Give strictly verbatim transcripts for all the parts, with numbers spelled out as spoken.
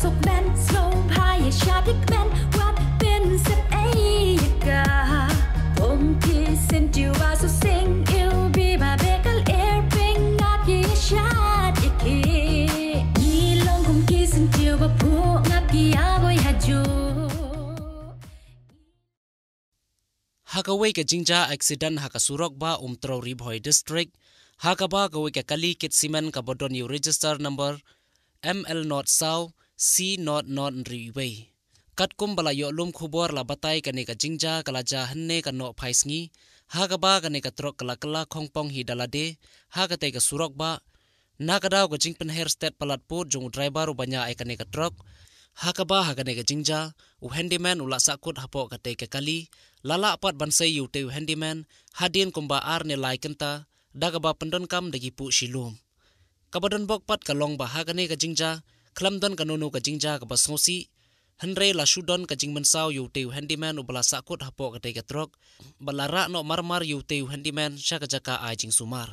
Suk men, sngewbha ïa shah dik men, wat pynsep ei ïa ka. Pom ki syntiew ba suk sing, iw bi ba bekal er pyngat ïa shah dik ki. Ngi long kum ki syntiew ba phuh ngap ki ïa boi ha ju. Ha kawei ka jingjia accident ha ka surok ba Umtrew Ri Bhoi District, ha kaba kawei ka kali kit simen kaba don ïa u register number M L not saw C not not hynriew wei. Katkum ba la ïoh lum khubor la batai kane ka jingjia ka la jia hynne ka noh phai sngi, ha kaba kane ka trok ka la kylla khongpong hi da lade ha katei ka surok ba, na ka daw ka jingpynher stet palat pud jong u driver uba ñiah ïa kane ka trok. Ha kaba ha kane ka jingjia, u handyman u la sahkut hapoh katei ka kali, la lah pat ban sei ïa utei u handyman hadien kumba ar ne lai kynta, da kaba pyndonkam da ki puh shilum. Kaba donbok pat ka long ba ha kane ka jingjia, khlem don kano kano ka jingjia kaba sngewsih, hynrei la shu don ka jingmynsaw ïa utei u handyman uba la sahkut hapoh katei ka trok, bad la rah noh marmar ïa utei u handyman sha ka jaka ai jingsumar.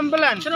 Ambulance.